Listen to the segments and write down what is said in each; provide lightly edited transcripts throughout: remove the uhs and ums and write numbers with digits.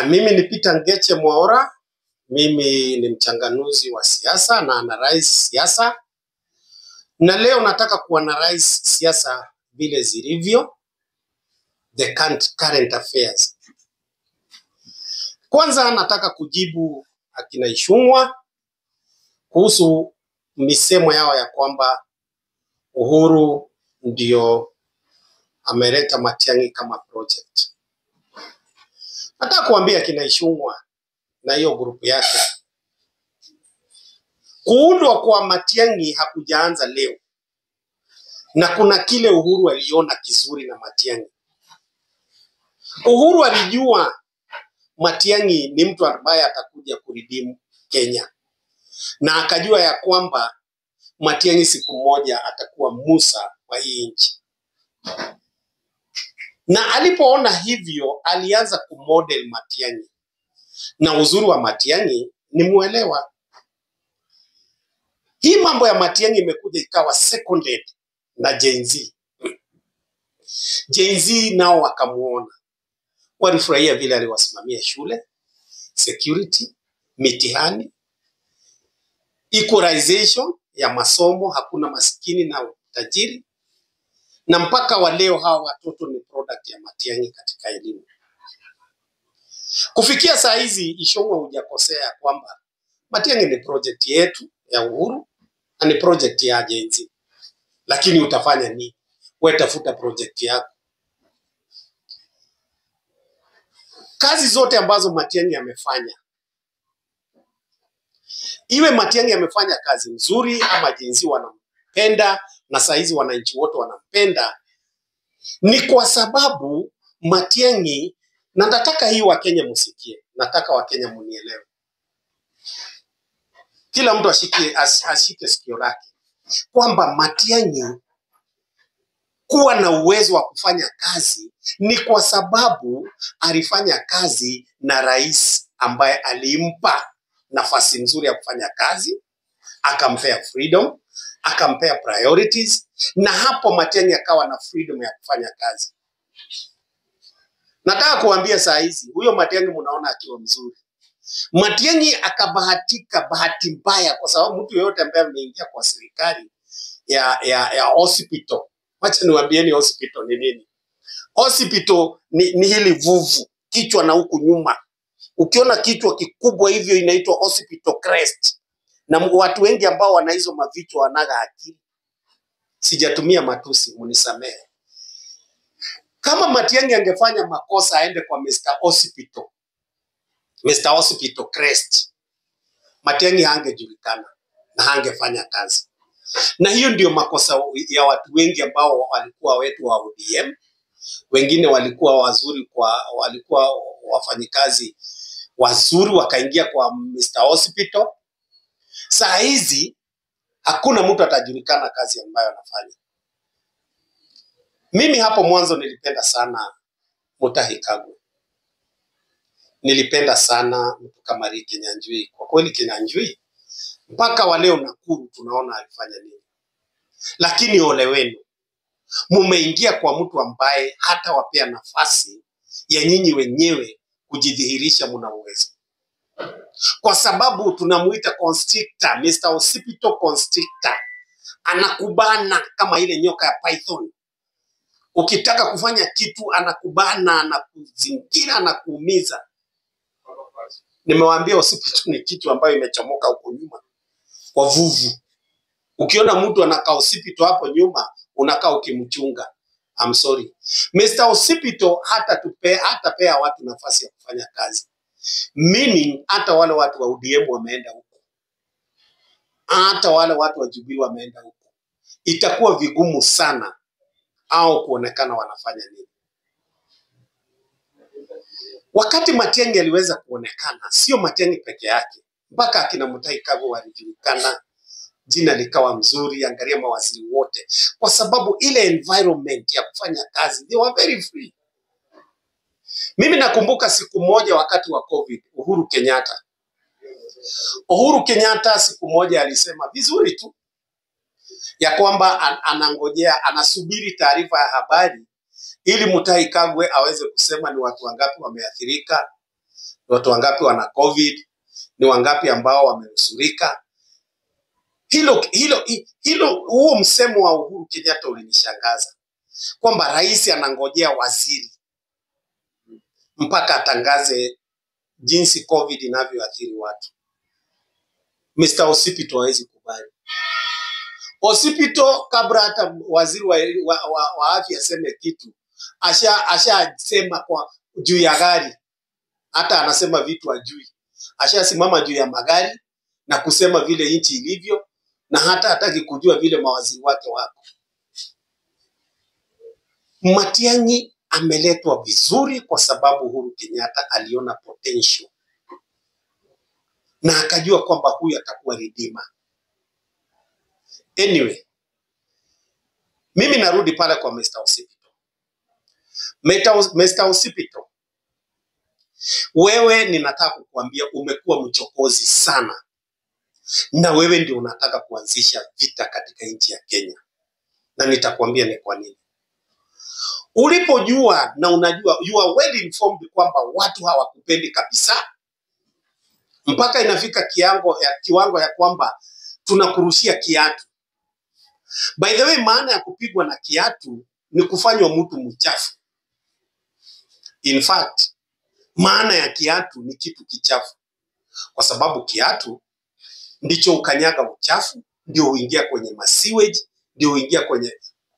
Mimi ni Peter Ngeche Mwaura, mimi ni mchanganuzi wa siasa na analyze siasa, na leo nataka kuanalyze siasa vile zilivyo, the current affairs. Kwanza nataka kujibu akina Ichung'wah kuhusu misemo yao ya kwamba Uhuru ndio ameleta Matiang'i kama project. Nataka kuambia kina Ichung'wah na hiyo grupu yake, kuundwa kwa Matiang'i hakujaanza leo, na kuna kile Uhuru aliona kizuri na Matiang'i. Uhuru alijua Matiang'i ni mtu ambaye atakuja kuridimu Kenya, na akajua ya kwamba Matiang'i siku moja atakuwa Musa wa hii nchi. Na alipoona hivyo, alianza kumodel Matiang'i, na uzuri wa Matiang'i ni muelewa. Hii mambo ya Matiang'i imekuja ikawa seconded na Gen Z. Gen Z nao wakamuona, walifurahia vile aliwasimamia shule, security, mitihani, equalization ya masomo, hakuna maskini na tajiri, na mpaka wa leo hawa watoto ni product ya Matiang'i katika elimu. Kufikia saa hizi, Ichung'wah hujakosea kwamba Matiang'i ni project yetu ya Uhuru na ni project ya Gen Z, lakini utafanya nini? Wewe tafuta project yako. Kazi zote ambazo Matiang'i amefanya, iwe Matiang'i amefanya kazi nzuri ama Gen Z wanampenda na saa hizi wananchi wote wanampenda, ni kwa sababu Matiang'i, na nataka hii Wakenya musikie, nataka Wakenya munielewe, kila mtu ashike sikio lake kwamba Matiang'i kuwa na uwezo wa kufanya kazi ni kwa sababu alifanya kazi na rais ambaye alimpa nafasi nzuri ya kufanya kazi, akampea freedom, akampea priorities, na hapo Matiang'i akawa na freedom ya kufanya kazi. Nataka kuambia saa hizi huyo Matiang'i mnaona akiwa mzuri. Matiang'i akabahatika bahati mbaya, kwa sababu mtu yeyote ambaye ameingia kwa serikali ya hospital, wacha niwaambieni hospital ni nini. Hospital ni hili vuvu kichwa na huku nyuma. Ukiona kichwa kikubwa hivyo inaitwa hospital crest, na watu wengi ambao wana hizo mavichwa wanaga akili. Sijatumia matusi, munisamehe. Kama Matiang'i angefanya makosa aende kwa Mr. Hospital, Mr. Hospital Crest, Matiang'i hangejulikana na hangefanya kazi. Na hiyo ndio makosa ya watu wengi ambao walikuwa wetu wa ODM. Wengine walikuwa wazuri kwa, walikuwa wafanyikazi wazuri wakaingia kwa Mr. Hospital. Saa hizi hakuna mtu atajulikana kazi ambayo anafanya. Mimi hapo mwanzo nilipenda sana Mutahi Kagwe. Nilipenda sana mtu kama Lee Kinyanjui. Kwa kweli Kinyanjui mpaka wa leo Nakuru tunaona alifanya nini. Lakini ole wenu, mumeingia kwa mtu ambaye hata wapea nafasi ya nyinyi wenyewe kujidhihirisha mna uwezo. Kwa sababu tunamuita constrictor, Mr. Hospital Constrictor. Anakubana kama ile nyoka ya python. Ukitaka kufanya kitu anakubana, anakuzingira, anakuumiza. Nimewaambia hospital ni kitu ambayo imechomoka huko nyuma kwa vuvu. Ukiona mtu anakaa hospital hapo nyuma, unakaa ukimchunga. I'm sorry. Mr. Hospital hatapea watu nafasi ya kufanya kazi. Meaning hata wale watu wa ODM wameenda huko, hata wale watu wa Jubilee wameenda huko. Itakuwa vigumu sana au kuonekana wanafanya nini. Wakati Matiang'i aliweza kuonekana, sio Matiang'i peke yake, mpaka akina Mutahi Kagwe walijulikana, jina likawa mzuri, angalia mawaziri wote, kwa sababu ile environment ya kufanya kazi, they were very free. Mimi nakumbuka siku moja wakati wa COVID, Uhuru Kenyatta. Uhuru Kenyatta siku moja alisema vizuri tu ya kwamba anangojea, anasubiri taarifa ya habari ili Mutahi Kagwe aweze kusema ni watu wangapi wameathirika, Ni watu wangapi wana COVID? Ni wangapi ambao wamenusurika? Hilo hilo hilo, huo msemo wa Uhuru Kenyatta ulinishangaza kwamba rais anangojea waziri mpaka atangaze jinsi COVID inavyoathiri watu. Mr. Osipito hawezi kubali. Osipito kabla hata waziri wa afya aseme kitu, ashasema kwa juu ya gari, hata anasema vitu ajui. Ashasimama juu ya magari na kusema vile nchi ilivyo, na hata hataki kujua vile mawaziri wake wako. Matiang'i ameletwa vizuri kwa sababu Uhuru Kenyatta aliona potential na akajua kwamba huyu atakuwa redeemer. Anyway, mimi narudi pale kwa Mr. Osipito. Mr. Osipito, wewe ninataka kukuambia umekuwa mchokozi sana, na wewe ndio unataka kuanzisha vita katika nchi ya Kenya, na nitakuambia ni kwa nini. Ulipojua na unajua, you are well informed kwamba watu hawakupendi kabisa, mpaka inafika kiwango ya kwamba tunakurushia kiatu. By the way, maana ya kupigwa na kiatu ni kufanywa mtu mchafu. In fact, maana ya kiatu ni kitu kichafu, kwa sababu kiatu ndicho ukanyaga uchafu, ndio huingia kwenye masewage, ndio huingia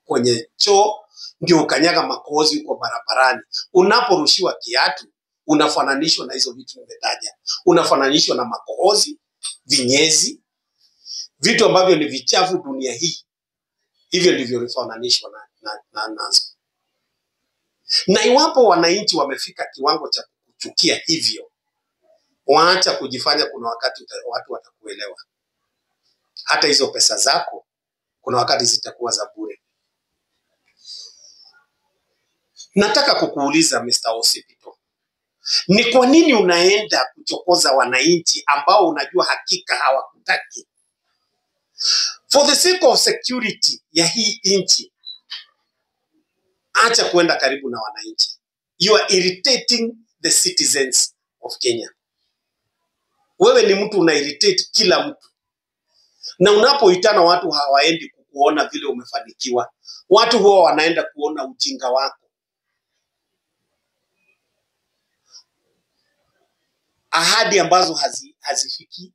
kwenye choo, ndio ukanyaga makozi huko barabarani. Unaporushiwa kiatu unafananishwa na hizo vitu nimetaja, unafananishwa na makohozi, vinyezi, vitu ambavyo ni vichafu dunia hii. Hivyo ndivyo vifananishwa nazo. Na iwapo wananchi wamefika kiwango cha kuchukia hivyo, waacha kujifanya. Kuna wakati watu watakuelewa. Hata hizo pesa zako kuna wakati zitakuwa za bure. Nataka kukuuliza Mr. Osipito, ni kwa nini unaenda kuchokoza wananchi ambao unajua hakika hawakutaki? For the sake of security ya hii nchi, acha kuenda karibu na wananchi. You are irritating the citizens of Kenya. Wewe ni mtu una irritate kila mtu, na unapoitana watu hawaendi kukuona vile umefanikiwa. Watu huwa wanaenda kuona ujinga wako. Ahadi ambazo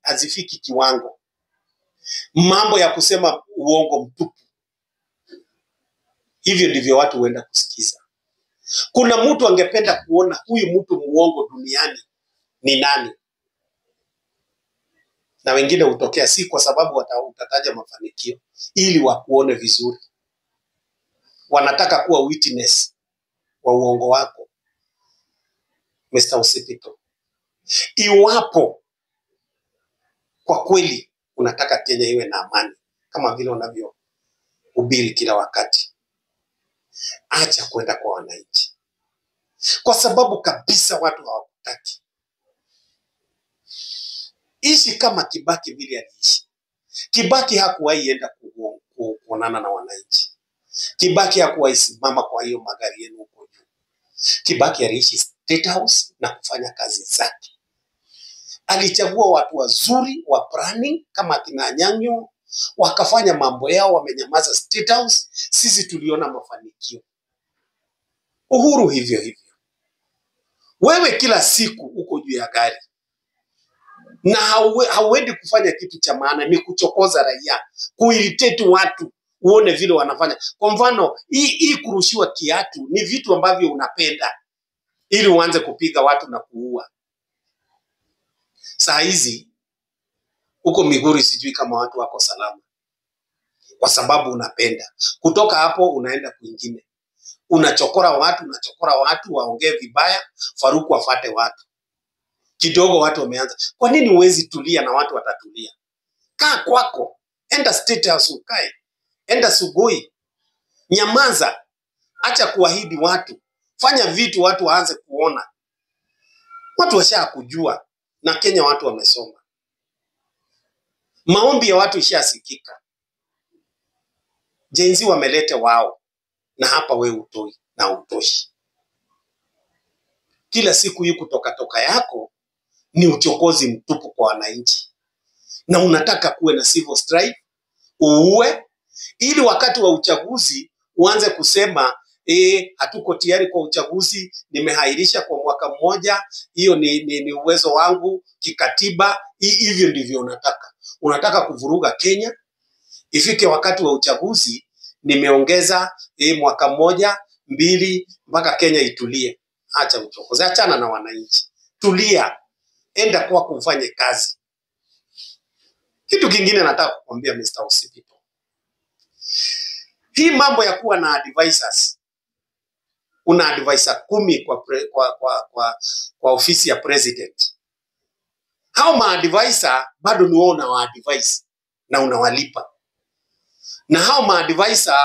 hazifiki kiwango, mambo ya kusema uongo mtupu. Hivyo ndivyo watu huenda kusikiza. Kuna mtu angependa kuona huyu mtu muongo duniani ni nani? Na wengine hutokea si kwa sababu utataja mafanikio, ili wakuone vizuri. Wanataka kuwa witness wa uongo wako, Mr. Osipito. Iwapo kwa kweli unataka Kenya iwe na amani kama vile unavyohubiri kila wakati, acha kwenda kwa wananchi, kwa sababu kabisa watu hawakutaki. Ishi kama Kibaki vile aliishi. Kibaki hakuwahi enda kuonana na wananchi. Kibaki hakuwahi simama kwa hiyo magari yenu huko juu. Kibaki aliishi State House na kufanya kazi zake. Alichagua watu wazuri wa planning kama akina Anyang'o, wakafanya mambo yao, wamenyamaza State House. Sisi tuliona mafanikio. Uhuru hivyo hivyo. Wewe kila siku uko juu ya gari na hauendi kufanya kitu cha maana, ni kuchokoza raia, kuirritate watu, uone vile wanafanya. Kwa mfano, hii kurushiwa kiatu ni vitu ambavyo unapenda ili uanze kupiga watu na kuua. Saa hizi huko Migori sijui kama watu wako salama, kwa sababu unapenda. Kutoka hapo unaenda kwingine, unachokora watu, unachokora watu waongee vibaya, Faruku afate watu kidogo, watu wameanza. Kwa nini huwezi tulia na watu watatulia? Kaa kwako, enda State House ukae, enda Sugoi, nyamaza, acha kuahidi watu, fanya vitu watu waanze kuona. Watu washakujua, na Kenya watu wamesoma, maombi ya watu ishasikika. Gen Z wamelete wao, na hapa we utoi na utoshi. Kila siku hii kutoka toka yako Ni uchokozi mtupu kwa wananchi, na unataka kuwe na civil strife, uue, ili wakati wa uchaguzi uanze kusema hatuko tayari kwa uchaguzi, nimehairisha kwa mwaka mmoja, hiyo ni uwezo wangu kikatiba. Hivyo ndivyo unataka. Unataka kuvuruga Kenya, ifike wakati wa uchaguzi nimeongeza mwaka mmoja mbili mpaka Kenya itulie. Acha uchokozi, achana na wananchi, tulia, enda kwako ufanye kazi. Kitu kingine nataka kukwambia Mr. Osipito, hii mambo ya kuwa na advisors, una advisor 10 kwa ofisi ya president. Hao maadvisor bado ni wewe unawaadvise na unawalipa, na hao maadvisor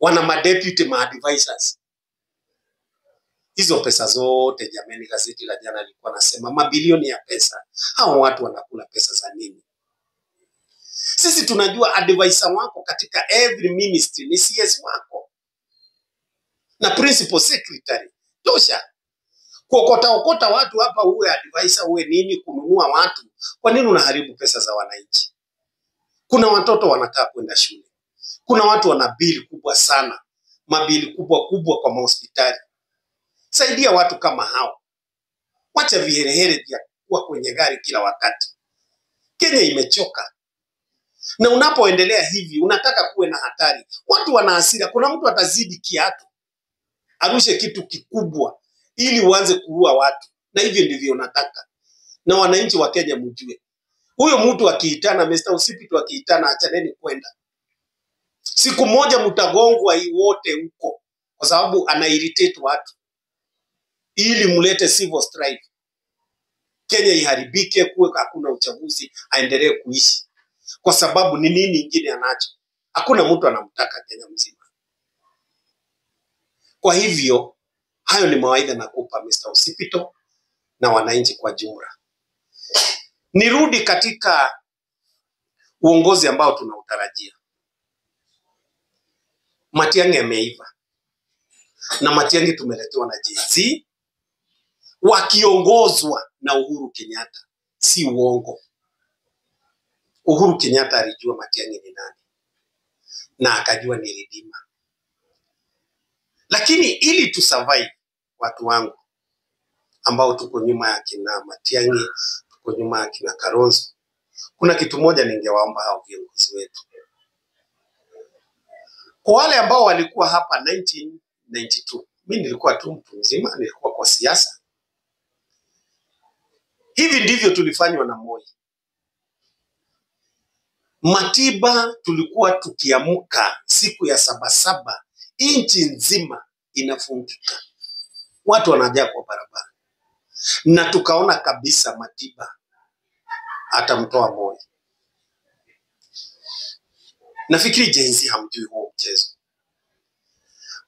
wana madeputy maadvisors. Hizo pesa zote jameni, gazeti la jana lilikuwa nasema mabilioni ya pesa. Hao watu wanakula pesa za nini? Sisi tunajua advisor wako katika every ministry ni CS wako na principal secretary. Tosha. Kuokota okota watu hapa, uwe advisor uwe nini, kununua watu. Kwa nini unaharibu pesa za wananchi? Kuna watoto wanataka kwenda shule. Kuna watu wana bili kubwa sana, mabili kubwa kubwa kwa mahospitali. Saidia watu kama hao. Wacha viherehere vya kuwa kwenye gari kila wakati. Kenya imechoka. Na unapoendelea hivi, unataka kuwe na hatari. Watu wana hasira. Kuna mtu atazidi kiatu, arushe kitu kikubwa ili uanze kuua watu. Na hivyo ndivyo unataka. Na wananchi wa Kenya mjue, huyo mtu akiitana, Mr. Osipito akiitana, achaneni kwenda. Siku moja mtagongwa wote huko, kwa sababu ana irritate watu ili mlete civil strife. Kenya iharibike, kuwe hakuna uchaguzi, aendelee kuishi. Kwa sababu ni nini ingine anacho? Hakuna mtu anamtaka Kenya mzima. Kwa hivyo, hayo ni mawaidha nakupa Mr. Osipito na wananchi kwa jumla. Nirudi katika uongozi ambao tunautarajia. Matiang'i ameiva. Na Matiang'i tumeletewa na Gen Z wakiongozwa na Uhuru Kenyatta. Si uongo. Uhuru Kenyatta alijua Matiang'i ni nani na akajua ni Ridima. Lakini ili tu survive, watu wangu ambao tuko nyuma ya kina Matiang'i, tuko nyuma ya kina Kalonzo, kuna kitu moja ningewaomba hao viongozi wetu. Kwa wale ambao walikuwa hapa 1992, mimi nilikuwa tu mtu mzima, nilikuwa kwa siasa. Hivi ndivyo tulifanywa na Moi. Matiba tulikuwa tukiamka siku ya 7/7, nchi nzima inafungika, watu wanajaa kwa barabara, na tukaona kabisa Matiba atamtoa Moi. Nafikiri Gen Z hamjui huo mchezo.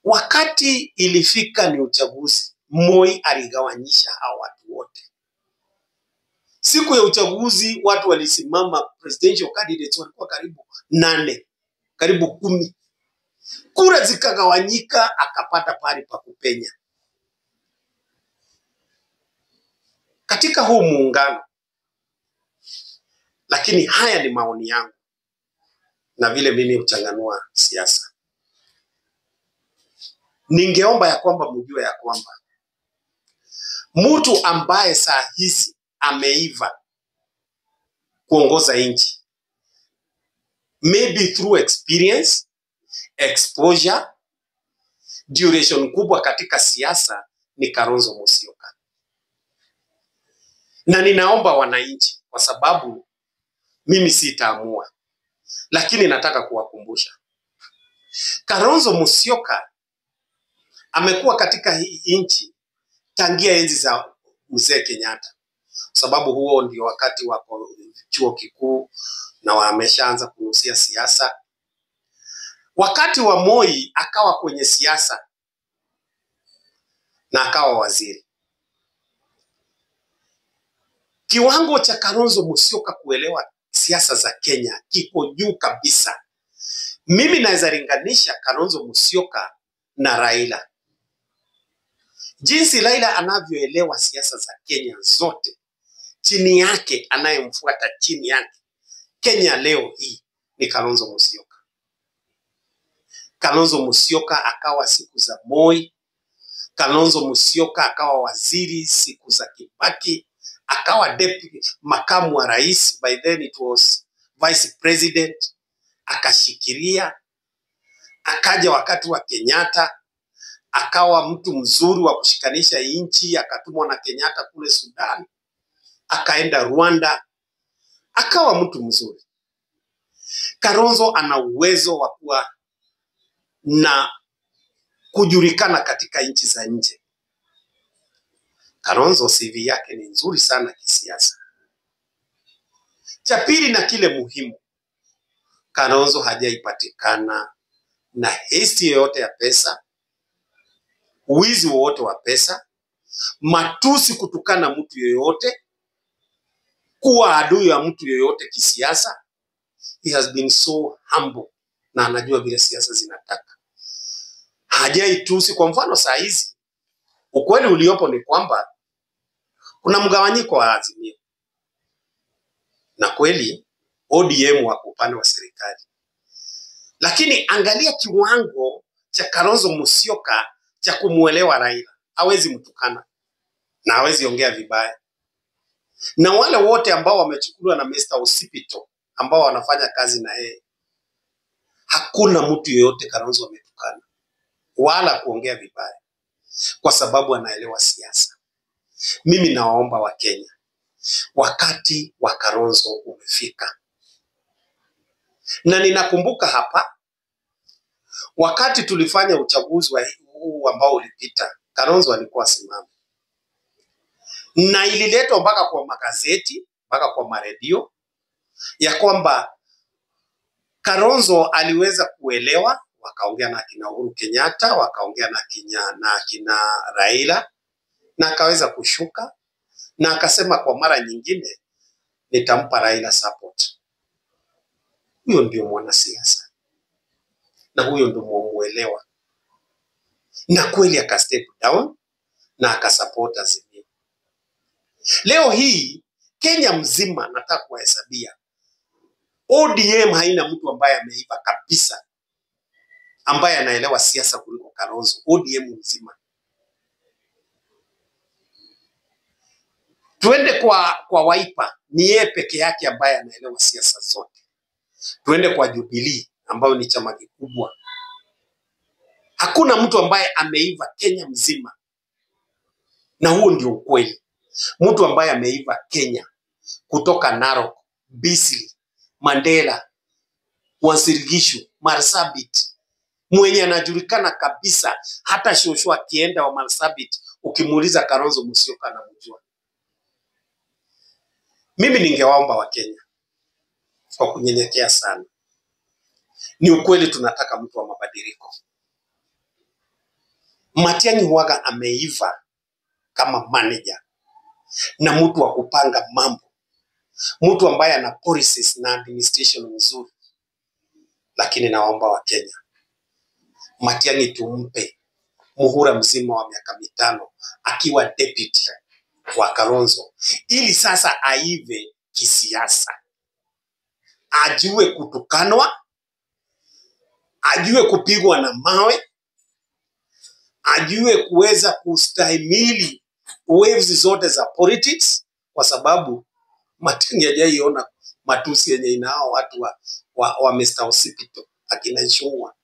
Wakati ilifika ni uchaguzi, Moi aligawanyisha hao watu wote. Siku ya uchaguzi watu walisimama, presidential candidates walikuwa karibu 8, karibu 10. Kura zikagawanyika, akapata pahali pa kupenya. Katika huu muungano, lakini haya ni maoni yangu na vile mimi huchanganua siasa. Ningeomba ya kwamba mjue ya kwamba mtu ambaye saa hizi ameiva kuongoza nchi, maybe through experience, exposure, duration kubwa katika siasa, ni Kalonzo Musyoka. Na ninaomba wananchi, kwa sababu mimi sitaamua, lakini nataka kuwakumbusha, Kalonzo Musyoka amekuwa katika hii nchi tangia enzi za Mzee Kenyatta, sababu huo ndio wakati wa chuo kikuu na wameshaanza kunusia siasa. Wakati wa Moi akawa kwenye siasa na akawa waziri. Kiwango cha Kalonzo Musyoka kuelewa siasa za Kenya kiko juu kabisa. Mimi naweza linganisha Kalonzo Musyoka na Raila. Jinsi Raila anavyoelewa siasa za Kenya zote Chini yake anayemfuata chini yake Kenya leo hii ni Kalonzo Musyoka. Kalonzo Musyoka akawa siku za Moi, Kalonzo Musyoka akawa waziri siku za Kibaki, akawa deputy makamu wa rais, by then it was vice president, akashikilia. Akaja wakati wa Kenyatta akawa mtu mzuri wa kushikanisha nchi, akatumwa na Kenyatta kule Sudan, akaenda Rwanda, akawa mtu mzuri. Kalonzo ana uwezo wa kuwa na kujulikana katika nchi za nje. Kalonzo CV yake ni nzuri sana kisiasa. Cha pili na kile muhimu, Kalonzo hajaipatikana na hesti yoyote ya pesa, wizi wowote wa pesa, matusi kutukana mtu yoyote, kuwa adui wa mtu yoyote kisiasa. He has been so humble na anajua vile siasa zinataka. Hajaitusi. Kwa mfano saa hizi, ukweli uliopo ni kwamba kuna mgawanyiko wa Azimio, na kweli ODM wako upande wa serikali, lakini angalia kiwango cha Kalonzo Musyoka cha kumuelewa Raila. Hawezi mtukana na hawezi ongea vibaya, na wale wote ambao wamechukuliwa na Mr. Osipito ambao wanafanya kazi na yeye, hakuna mtu yeyote Kalonzo ametukana wala kuongea vibaya, kwa sababu anaelewa siasa. Mimi nawaomba Wakenya, wakati wa Kalonzo umefika, na ninakumbuka hapa wakati tulifanya uchaguzi wa huu ambao ulipita, Kalonzo alikuwa simama, na ililetwa mpaka kwa magazeti mpaka kwa maredio ya kwamba Kalonzo aliweza kuelewa, wakaongea na akina Uhuru Kenyatta, wakaongea na akina Raila, na akaweza kushuka na akasema kwa mara nyingine nitampa Raila support. Huyo ndio mwanasiasa na huyo ndio muelewa, na kweli aka step down na akasupport Azimio. Leo hii Kenya mzima nataka kuwahesabia, ODM haina mtu ambaye ameiva kabisa, ambaye anaelewa siasa kuliko Kalonzo. ODM mzima. Tuende kwa Wiper, ni yeye peke yake ambaye anaelewa siasa zote. Tuende kwa Jubilee ambayo ni chama kikubwa, hakuna mtu ambaye ameiva Kenya mzima, na huo ndio ukweli. Mtu ambaye ameiva Kenya kutoka Narok, Bisli, Mandela, Uasin Gishu, Marsabit, mwenye anajulikana kabisa, hata shosho akienda wa Marsabit ukimuuliza Kalonzo Musyoka anamjua. Mimi ningewaomba Wakenya kwa kunyenyekea sana, ni ukweli tunataka mtu wa mabadiliko. Matiang'i huwaga ameiva kama manager na mtu wa kupanga mambo, mtu ambaye ana policies na administration nzuri, lakini nawaomba Wakenya, Matiang'i tumpe muhula mzima wa miaka 5 akiwa deputy wa Kalonzo, ili sasa aive kisiasa, ajue kutukanwa, ajue kupigwa na mawe, ajue kuweza kustahimili waves zote za politics, kwa sababu Matiang'i hajaiona matusi yenye inao watu wa Mr. Osipito, akina Ichung'wa,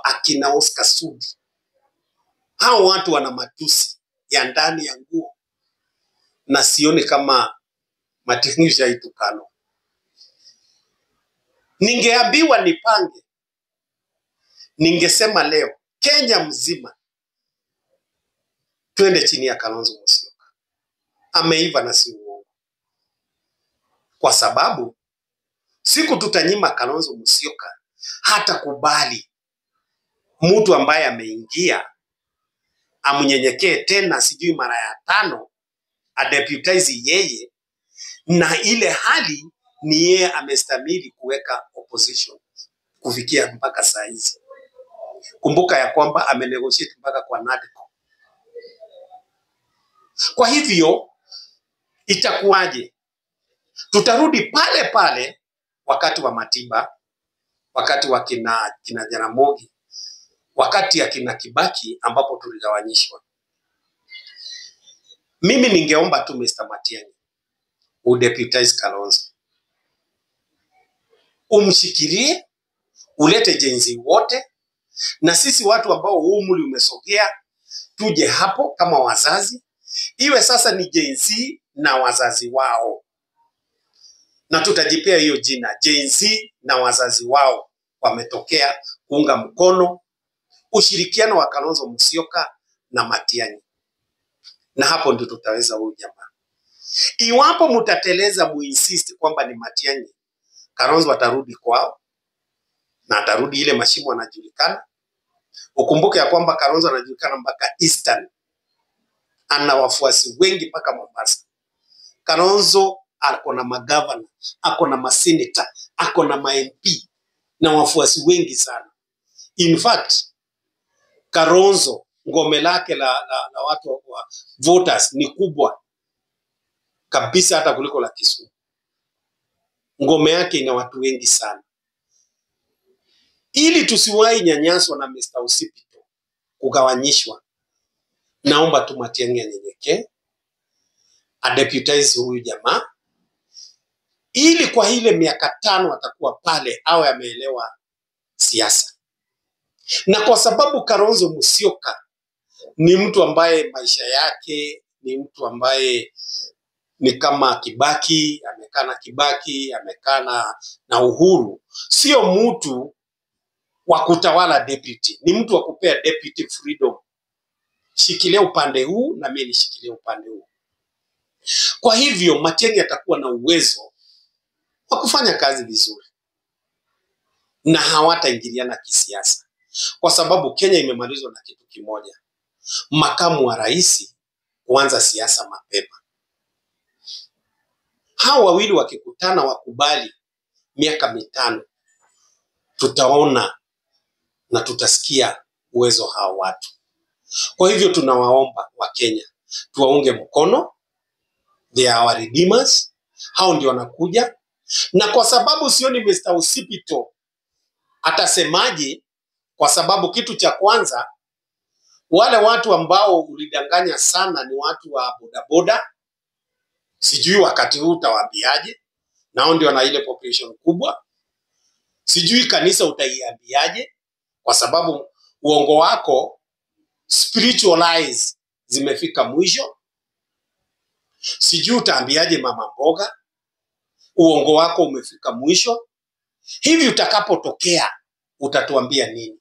akina Oscar Sudi. Hao watu wana matusi ya ndani ya nguo, na sioni kama Matiang'i shaitukano. Ningeambiwa nipange, ningesema leo Kenya mzima twende chini ya Kalonzo Musyoka. Ameiva na si uongo, kwa sababu siku tutanyima Kalonzo Musyoka hata kubali mtu ambaye ameingia amnyenyekee tena, sijui mara ya 5 adeputize yeye, na ile hali ni yeye amestamili kuweka opposition kufikia mpaka saa hizi. Kumbuka ya kwamba amenegotiate mpaka kwa NADCO. Kwa hivyo Itakuwaje? Tutarudi pale pale wakati wa Matiba, wakati wa kina Jaramogi, wakati ya kina Kibaki ambapo tuligawanyishwa. Mimi ningeomba tu Mr. Matiang'i udeputize Kalonzo, umshikilie, ulete Gen Z wote, na sisi watu ambao umri umesogea tuje hapo kama wazazi, iwe sasa ni Gen Z na wazazi wao, na tutajipea hiyo jina Gen Z na wazazi wao wametokea kuunga mkono ushirikiano wa Kalonzo Musyoka na Matiang'i, na hapo ndio tutaweza huyu jamaa. Iwapo mutateleza muinsist kwamba ni Matiang'i, Kalonzo atarudi kwao na atarudi ile mashimo anajulikana. Ukumbuke ya kwamba Kalonzo anajulikana mpaka Eastern, ana wafuasi wengi mpaka Mombasa. Kalonzo ako na magavana, ako na maseneta, ako na ma MP na wafuasi wengi sana. In fact, Kalonzo ngome lake la watu wa voters ni kubwa kabisa hata kuliko la Kisumu. Ngome yake ina watu wengi sana. Ili tusiwahi nyanyaswa na Mr. Osipito kugawanyishwa, naomba tu Matiang'i anyenyekee, adeputize huyu jamaa, ili kwa ile miaka 5 atakuwa pale awe ameelewa siasa. Na kwa sababu Kalonzo Musyoka ni mtu ambaye maisha yake ni mtu ambaye ni kama Kibaki, amekaa na Kibaki, amekaa na Uhuru, sio mtu wa kutawala deputy, ni mtu wa kupea deputy freedom. Shikilia upande huu na mimi nishikilie upande huu. Kwa hivyo Matiang'i atakuwa na uwezo wa kufanya kazi vizuri na hawataingiliana kisiasa, kwa sababu Kenya imemalizwa na kitu kimoja: makamu wa rais kuanza siasa mapema. Hao wawili wakikutana wakubali miaka 5, tutaona na tutasikia uwezo hao watu. Kwa hivyo tunawaomba wa Kenya tuwaunge mkono, they are our redeemers. Hao ndio wanakuja, na kwa sababu sioni Mr. Osipito atasemaje, kwa sababu kitu cha kwanza, wale watu ambao ulidanganya sana ni watu wa bodaboda. Sijui wakati huu utawaambiaje, nao ndio wana ile population kubwa. Sijui kanisa utaiambiaje, kwa sababu uongo wako spiritualize zimefika mwisho. Sijui utaambiaje mama mboga, uongo wako umefika mwisho. Hivi utakapotokea utatuambia nini?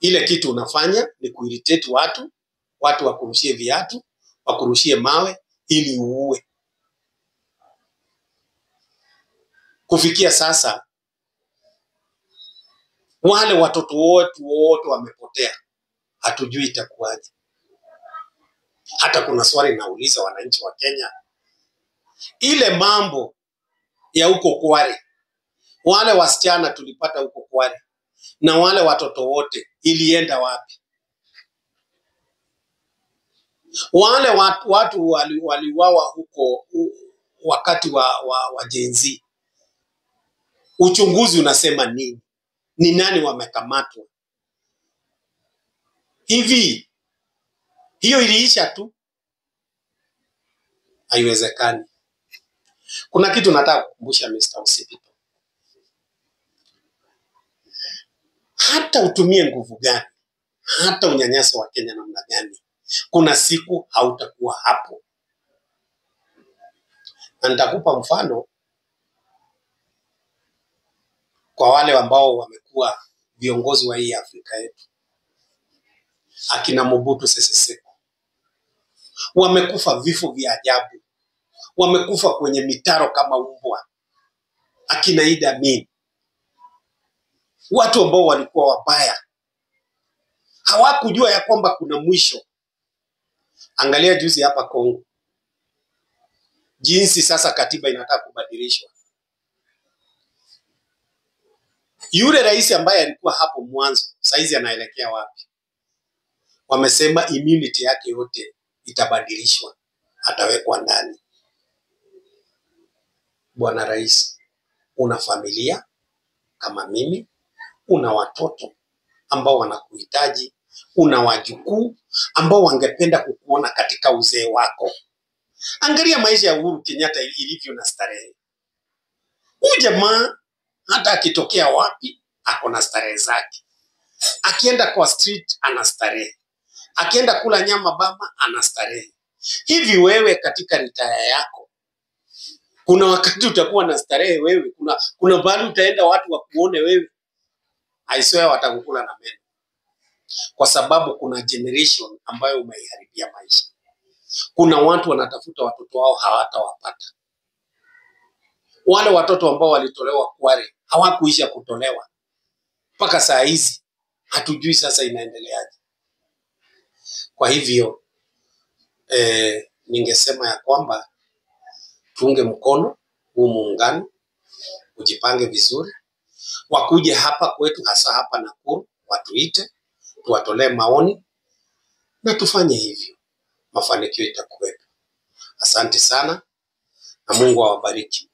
Ile kitu unafanya ni kuirritate watu, watu wakurushie viatu, wakurushie mawe ili uue. Kufikia sasa wale watoto wetu wote wamepotea, hatujui itakuwaje. Hata kuna swali nauliza wananchi wa Kenya, ile mambo ya huko Kware, wale wasichana tulipata huko Kware na wale watoto wote ilienda wapi? Wale watu waliuawa huko wakati wa Gen Z, uchunguzi unasema nini? Ni nani wamekamatwa? Hivi hiyo iliisha tu? Haiwezekani. Kuna kitu nataka kukumbusha Mr. Osipito. Hata utumie nguvu gani, hata unyanyaso wa Kenya namna gani, kuna siku hautakuwa hapo. Na nitakupa mfano kwa wale ambao wamekuwa viongozi wa hii Afrika yetu, akina Mobutu Sese Seko, wamekufa vifo vya ajabu, wamekufa kwenye mitaro kama umbwa, akina Idi Amin, watu ambao walikuwa wabaya, hawakujua ya kwamba kuna mwisho. Angalia juzi hapa Kongo, jinsi sasa katiba inataka kubadilishwa. Yule rais ambaye alikuwa hapo mwanzo, saizi anaelekea wapi? Wamesema immunity yake yote itabadilishwa, atawekwa ndani. Bwana Rais, una familia kama mimi, una watoto ambao wanakuhitaji, una wajukuu ambao wangependa kukuona katika uzee wako. Angalia maisha ya Uhuru Kenyatta ilivyo na starehe. Huyu jamaa hata akitokea wapi ako na starehe zake. Akienda kwa street ana starehe, akienda kula nyama bama ana starehe. Hivi wewe katika ritaya yako, kuna wakati utakuwa na starehe wewe? Kuna mahali utaenda watu wakuone wewe? I swear watakukula na meno, kwa sababu kuna generation ambayo umeiharibia maisha. Kuna watu wanatafuta watoto wao hawatawapata. Wale watoto ambao walitolewa Kware hawakuisha kutolewa mpaka saa hizi, hatujui sasa inaendeleaje. Kwa hivyo ningesema ya kwamba tuunge mkono huu muungano, ujipange vizuri, wakuje hapa kwetu, hasa hapa Nakuru, watuite tuwatolee maoni na tufanye hivyo, mafanikio itakuwepo. Asante sana na Mungu awabariki.